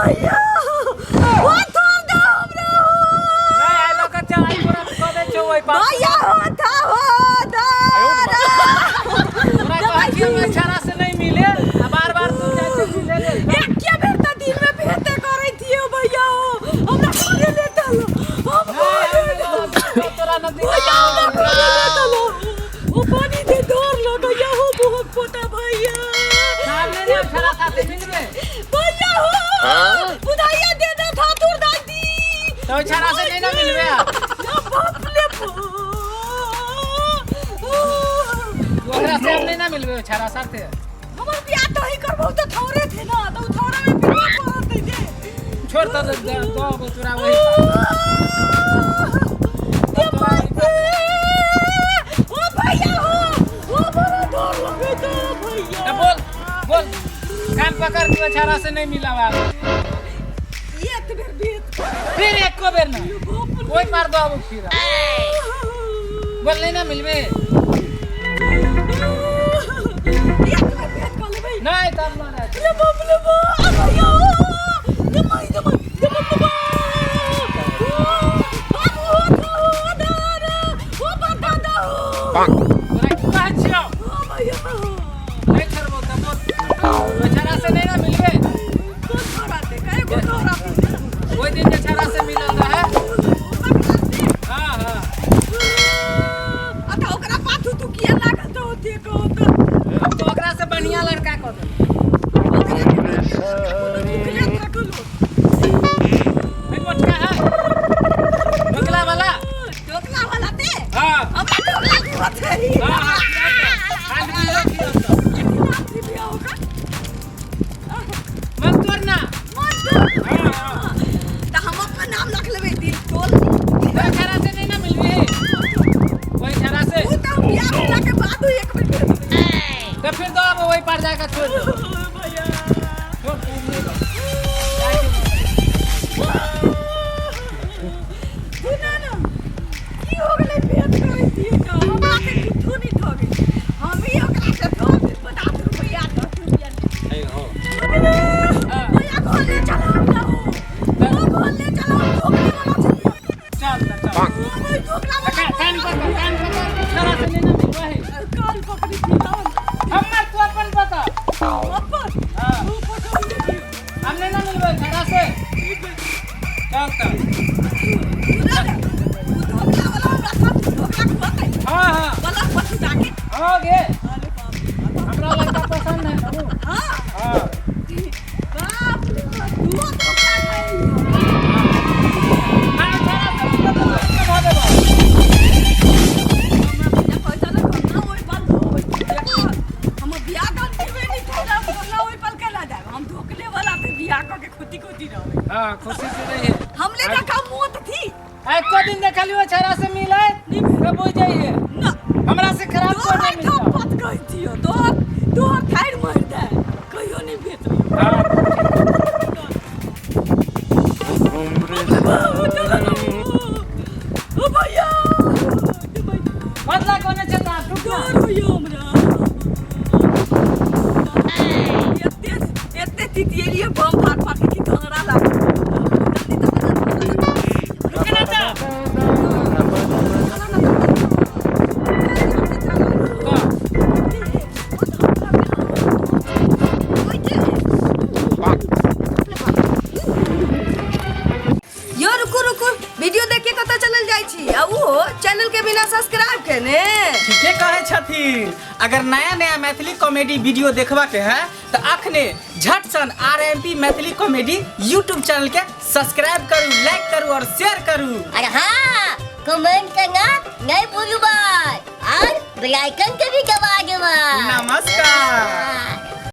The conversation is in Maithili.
भैया ओ छोड़ दो हमरा नहीं आइ लऽ कऽ चल आइ तोरा कऽ दै छौ ओहि पार भैया हो था हो दारा तोरा कहै छियौ ओहि छौड़ा से नहीं मिले आ बार बार तू जाइ छै मिले लेल एके बेर तऽ दिन में भेटे करै थिए भैया हो हमरा घरे ले चलो हम घरे ले नहीं, तोरा नजदीक भैया हमरा घरे ले चलो ओ पानी दे डर लगैया हो बहुत पोता भैया सामने नहीं छौड़ा साथे मिलबे भैया हो बुधाइया दे दे ठाकुर दाई दी तो ओहि छौड़ा से नहीं ना मिलबे ना बाप रे बाप। तू ओकरा से हम नहीं ना मिलबे ओहि छौड़ा साथे हमर बियाह तो ही करबो तो थौरे थे ना तो थौरे में पिलवा पड़त जे छोड़ तो दे दो अब तोरा वही ए माई गे! ओ भैया हो ओ बड़ा डर लगे तो भैया ए, बोल बोल कान पकड़ के ओहि छौड़ा से नहीं मिला बाप एक बेर बेत फिर एको बेर ना बाप रे। ओहि पार दो अब फिर बोल नहीं ना मिलबे एक बेर बेत कर लेबै नहीं तब ना रहे। ले बाप रे बाप आ भैया दे माई दे माई दे बाप रे बाप बाबू हो तो दारा ओ बता दो तोरा की कहै छियौ ओ भैया नहीं छोड़बो तब बोल ओहि छौड़ा से नहीं ना मिलबे कोन छोरा ते कए गो छोरा ते ओहि दिन जे छौड़ा से मिलल रहे हाँ हाँ आ त ओकरा पाछू तू किया लागल तो होते को तो अब तो ओकरा से बढ़िया लड़का कऽ दे ओकरा के थाकल हो है मोटका है ढोकला वाला टोकला वाला ते हाँ हमरा टोकला की होते हाँ हाँ खाली पियो खियाओ तो। मन तोड़ ना हाँ हाँ तऽ हम अपन नाम रख लेबै दिल टोल ओहि छौड़ा से नहीं ना मिलबे ओहि छौड़ा से ओ तऽ बियाह भेला के बाद एक बेर भेट लेबै। तो फिर दो अब वही पर जाकर छोड़ दो भैया छोड़ तू नहीं दो। तू ना ना की हो गेलै भेंट करै छियै तऽ हमरा के कुछो नहि ठगै हम ही ओकरा के दऽ देब 50 रुपैआ 10 रुपैआ हाँ, भैया घरे चला हमरा हो ओ घरे चला हम ठोकने वाला छियै चल त चल ओ ठोकला वाला कान पकड़ कान पकड़ के छौड़ा से नहीं ना मिलबे कान पकड़ी छी कान हमर तू अपन बता अपन हाँ ओ पकड़ लेलियै। हम नहीं ना मिलबे छौड़ा से चल त ओ ढोकला वाला हमरा साथ ढोकला के बताइ हाँ हाँ वाला पछु जाके हाँ गे अरे बाप रे बाप। हमरा लड़का पसंद है बाबू हाँ हाँ बाप रे बाप तू ढोकला खाइ हाँ छौड़ा से मिलबे तो लड़का भऽ देबो। हमरा पैसा न करना ओइ पल होय हम बियाह कर देबे नहीं थोड़ा करना ओइ पल केला जाब हम ढोकले वाला पे बियाह क के खुदी खुदी रहबै हाँ खुशी से रहिए हमले का मौत थी एको दिन देखलियो छौड़ा से मिले तो बुझ जाइए ना हमरा से खराब कोई तोहर नहीं मिलता थप्पत कहै छियौ तोहर तोहर थारि मारि दे कहियो नहि भेटबै हाँ ओ भैया बदला कोने छै ता टूट ना डर होइया हमरा एते एते तितियलियै बम फाड़ फाड़ के कि घंगरा लागल जल्दी तऽ रुक ना ता यो रुकू रुकू वीडियो देख के कतऽ चलल जाइ छी आ ओ चैनल के बिना सब्सक्राइब केने ठीके कहै छथिन अगर नया नया मैथिली कॉमेडी वीडियो देखबा के है तो अखने झट सन R M P Maithili comedy YouTube channel के सब्सक्राइब करू लाइक करू और शेयर करू और हाँ कमेंट करना नहीं भूलूबा और बेल आइकन के भी दबा देबा नमस्कार। हाँ।